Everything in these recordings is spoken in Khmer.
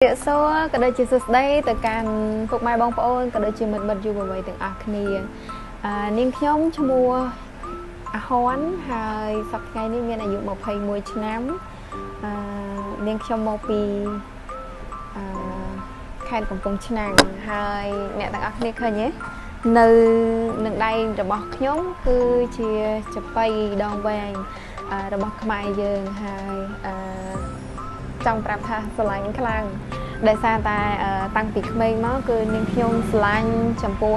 រាបសួរក៏ដូចជាសួស្តីទៅកាន់ពុកម៉ែបងប្អូនក៏ដូចជាមិត្តមិត្តយុវវ័យទាំងអស់គ្នានាងខ្ញុំឈ្មោះអាហ៊នហើយសប្តាហ៍ថ្ងៃនេះមានអាយុ21ឆ្នាំនាងខ្ញុំមកពីខេត្តកំពង់ឆ្នាំងហើយអ្នកទាំងអស់គ្នាឃើញទេនៅនឹងដៃរបស់ខ្ញុំគឺជាចាប៉ីដងវែងរបស់ខ្មែរយើងហើយចង់ប្រាប់ថាស្រឡាញ់ខ្លាំងដោយសារតែតាំងពីក្មេងមកគឺនាងខ្ញុំស្រឡាញ់ចំពោះ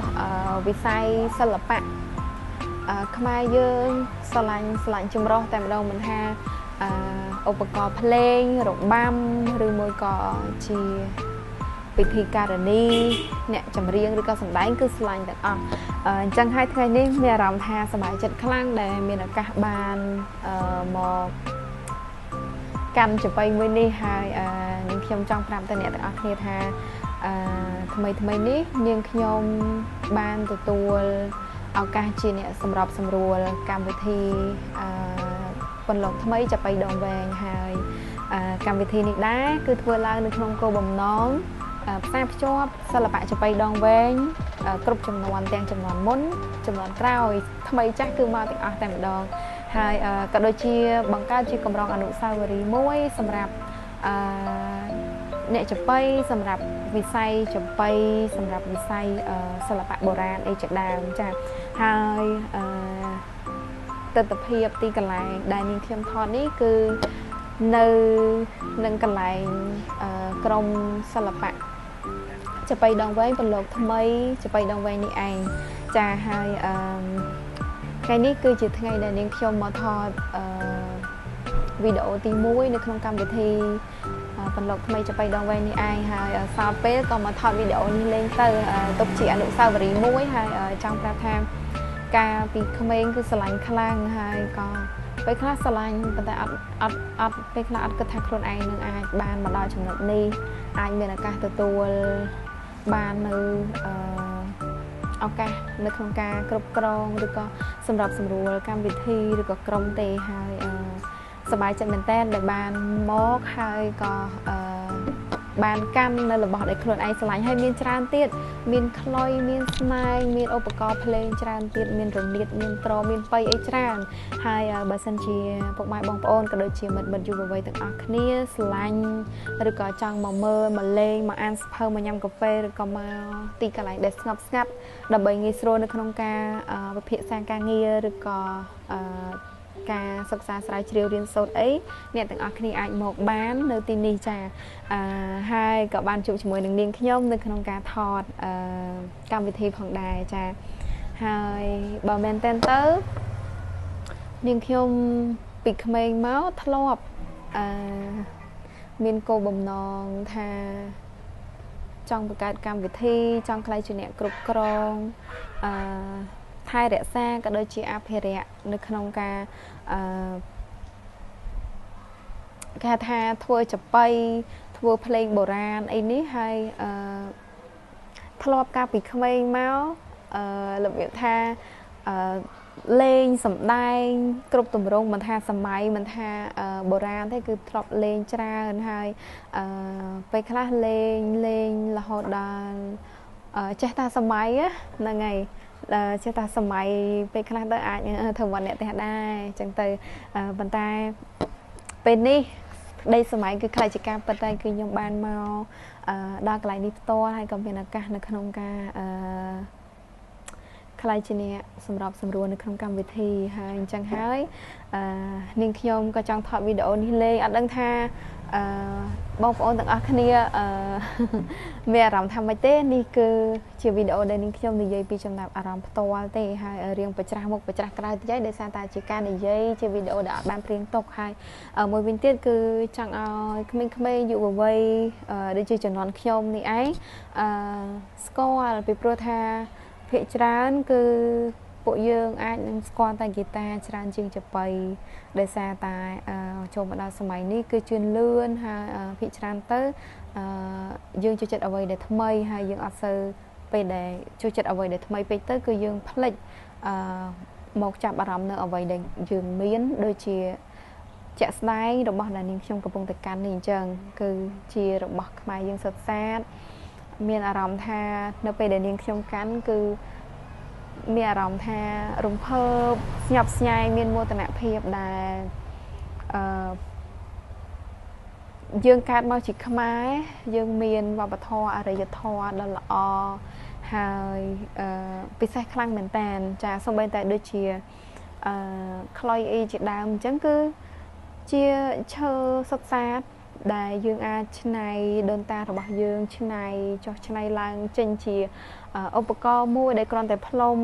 វិស័យសិល្បៈខ្មែរយើងស្រឡាញ់ចម្រុះតែម្ដងមិនថាឧបករណ៍ភ្លេងរបាំឬមួយក៏ជាពិធីការនីអ្នកចម្រៀងឬក៏សម្ដែងគឺស្រឡាញ់ទាំងអស់អញ្ចឹងហើយថ្ងៃនេះមានអារម្មណ៍ថាសប្បាយចិត្តខ្លាំងដែលមានឱកាសបានមកកាន់ចាប៉ីមួយនេះហើយនាងខ្ញុំចង់ប្រាប់ទៅអ្នកទាំងអស់គ្នាថាថ្មីនេះនាងខ្ញុំបានទទួលឱកាសជាអ្នកសម្របសម្រួលកម្មវិធីពន្លកថ្មីចាប៉ីដងវែងហើយកម្មវិធីនេះដែរគឺធ្វើឡើងនៅក្នុងគោលបំណងផ្សារភ្ជាប់សិល្បៈចាប៉ីដងវែងគ្រប់ចំនួនទាំងចំនួនមុនចំនួនក្រោយថ្មីចាស់គឺមកទាំងអស់តែម្ដងហើយក៏ដូចជាបង្កើតជាកម្រងអនុស្សាវរីយ៍មួយសម្រាប់អ្នកចាប៉ីសម្រាប់វិស័យចាប៉ីសម្រាប់វិស័យសិល្បៈបុរាណអីជាដើមចាហើយទិដ្ឋភាពទីកន្លែងដែលនាងខ្ញុំថតនេះគឺនៅនឹងកន្លែងក្រុមសិល្បៈចាប៉ីដងវែងពន្លកថ្មីចាប៉ីដងវែងនេះឯងចាហើយថ្ងៃនេះគឺជាថ្ងៃដែលនាងខ្ញុំមកថតវីដេអូទី1នៅក្នុងកម្មវិធីពន្លកថ្មីចាប៉ីដងវែងនេះឯងហើយសល់ពេលក៏មកថតវីដេអូនេះលេងទៅទុកជាអនុស្សាវរីយ៍មួយហើយចង់ប្រាប់ថាការពីក្មេងគឺស្រឡាញ់ខ្លាំងហើយក៏ពេលខ្លះស្រឡាញ់ប៉ុន្តែអត់ពេលខ្លះអត់គិតថាខ្លួនឯងនឹងអាចបានមកដល់ចំណុចនេះអាចមានឱកាសទទួលបាននៅឱកាសនៅក្នុងការគ្រប់គ្រងឬក៏សម្របសម្រួលកម្មវិធីឬក៏ក្រុមទេហើយសប្បាយចិត្តមែនតើដែលបានមកហើយក៏បានកាន់នៅរបស់ដែលខ្លួនឯងស្រឡាញ់ហើយមានច្រើនទៀតមានខ្លុយមានស្នែងមានឧបករណ៍ភ្លេងច្រើនទៀតមានរនាតមានត្រមានប៉ីអីច្រើនហើយបើសិនជាពុកម៉ែបងប្អូនក៏ដូចជាមិត្តយុវវ័យទាំងអស់គ្នាស្រឡាញ់ឬក៏ចង់មកមើលមកលេងមកអានសៀវភៅមកញ៉ាំកាហ្វេឬក៏មកទីកន្លែងដែលស្ងប់ស្ងាត់ដើម្បីងាយស្រួលនៅក្នុងការវិភាគសាការងារឬក៏ការសិក្សាស្រាវជ្រាវរៀនសូត្រអីអ្នកទាំងអស់គ្នាអាចមកបាននៅទីនេះចាហើយក៏បានជួបជាមួយនឹងនាងខ្ញុំនៅក្នុងការថតកម្មវិធីផងដែរចាហើយបើមែនតើទៅនាងខ្ញុំពីក្មេងមកធ្លាប់មានគោលបំណងថាចង់បង្កើតកម្មវិធីចង់ក្លាយជាអ្នកគ្រប់គ្រងថែរក្សាក៏ដូចជាអភិរក្សនៅក្នុងការគេថាធ្វើចាប៉ីធ្វើភ្លេងបុរាណអីនេះហើយធ្លាប់កាលពីក្មេងមករបៀបថាលេងសម្ដែងគ្រប់ទម្រង់មិនថាសម័យមិនថាបុរាណទេគឺធ្លាប់លេងច្រើនហើយពេលខ្លះលេងរហូតដល់ចេះតាសម័យហ្នឹងហើយចេះតែសម័យពេលខ្លះទៅអាចធ្វើវត្តអ្នកផ្ទះដែរអញ្ចឹងទៅប៉ុន្តែពេលនេះក្តីសម័យគឺខ្លាចជាការពិតហើយគឺខ្ញុំបានមកដល់កន្លែងនេះផ្ទាល់ហើយក៏មានឱកាសនៅក្នុងការក្លាយជាអ្នកសម្របសម្រួលនៅក្នុងកម្មវិធីហើយអញ្ចឹងហើយនាងខ្ញុំក៏ចង់ថតវីដេអូនេះលេងអត់ដឹងថាបងប្អូនទាំងអស់គ្នាមានអារម្មណ៍ថាម៉េចទេនេះគឺជាវីដេអូដែលនាងខ្ញុំនិយាយពីចំណាប់អារម្មណ៍ផ្ទាល់ទេហើយរៀងប្រច្រាស់មុខប្រច្រាស់ក្រោយតិចហើយដោយសារតែជាការនិយាយជាវីដេអូដែលអត់បានព្រៀងទុកហើយមួយវិញទៀតគឺចង់ឲ្យក្មេងៗយុវវ័យដូចជាជំនាន់ខ្ញុំនេះឯងស្គាល់ពីព្រោះថាភាគច្រើនគឺពួកយើងអាចនឹងស្គាល់តែហ្គីតាច្រើនជាងចាប៉ីដោយសារតែចូលមកដល់សម័យនេះគឺជឿនលឿនហើយភាគច្រើនទៅយើងចូលចិត្តអ្វីដែលថ្មីហើយយើងអត់សូវពេលដែលចូលចិត្តអ្វីដែលថ្មីពេកទៅគឺយើងភ្លេចមកចាប់អារម្មណ៍នៅអ្វីដែលយើងមានដូចជា ជាក់ស្ដែងរបស់ដែលនាងខ្ញុំកំពុងតែកាន់នេះអញ្ចឹង គឺជារបស់ខ្មែរយើងសុទ្ធសាធ មានអារម្មណ៍ថានៅពេលដែលនាងខ្ញុំកាន់ គឺមានអារម្មណ៍ថារំភើបស្ញប់ស្ញែង មានមោទនភាពដែលអឺយើងកើតមកជាខ្មែរ យើងមានវប្បធម៌អរិយធម៌ដ៏ល្អ ហើយអឺពិសេសខ្លាំងមែនតាន ចា។ សូម្បីតែដូចជាអឺខ្លុយអីជាដើមអញ្ចឹង គឺជាឈើសុទ្ធសាធដែលយើងអាចឆ្នៃដូនតារបស់យើងឆ្នៃចុះឆ្នៃឡើងចេញជាឧបករណ៍មួយ ដែលគ្រាន់តែផ្លុំ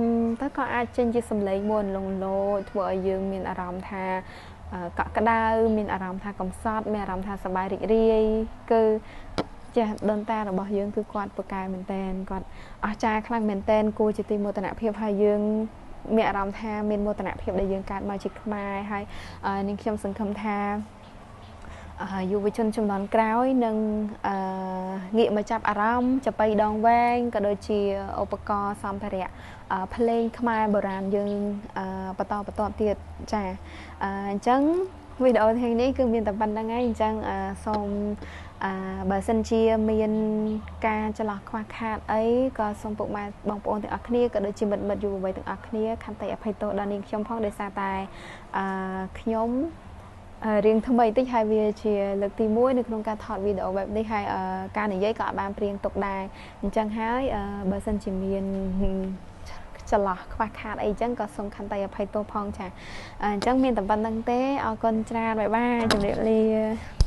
ទៅក៏អាចចេញជាសំឡេងមួយលងលោច ធ្វើឲ្យយើងមានអារម្មណ៍ថាកក់ក្ដៅ មានអារម្មណ៍ថាកំសត់ មានអារម្មណ៍ថាសប្បាយរីករាយ។ គឺចាស់ដូនតារបស់យើងគឺគាត់ពូកែមែនតែន គាត់អស្ចារ្យខ្លាំងមែនតែន គួរជាទីមោទនភាព ហើយយើងមានអារម្មណ៍ថាមានមោទនភាពដែលយើងកើតមកជាខ្មែរ។ ហើយនាងខ្ញុំសង្ឃឹមថាយុវជនជំនាន់ក្រោយនឹងងាកមកចាប់អារម្មណ៍ចាប៉ីដងវែង ក៏ដូចជាឧបករណ៍សម្ភារៈភ្លេងខ្មែរបុរាណយើងបន្តបន្តទៀត ចា។ អញ្ចឹងវីដេអូថ្ងៃនេះគឺមានតែប៉ុណ្្នឹងហើយ។ អញ្ចឹងសូមអឺបើសិនជាមានការចន្លោះខ្វះខាតអី ក៏សូមពុកម៉ែបងប្អូនទាំងអស់គ្នា ក៏ដូចជាមិត្តមិត្តយុវវ័យទាំងអស់គ្នា ខន្តីអភ័យទោសដល់នាងខ្ញុំផង ដោយសារតែអឺខ្ញុំរៀងថ្មីតិច ហើយវាជាលើកទី1នៅក្នុងការថតវីដេអូបែបនេះ ហើយការនិយាយក៏អត់បានព្រៀងទុកដែរ។ អញ្ចឹងហើយបើសិនជាមានចន្លោះខ្វះខាតអីចឹង ក៏សូមខន្តីអភ័យទោសផង ចា។ អញ្ចឹងមានតែប៉ុណ្្នឹងទេ អរគុណច្រើន បាយបាយ ជម្រាបលា។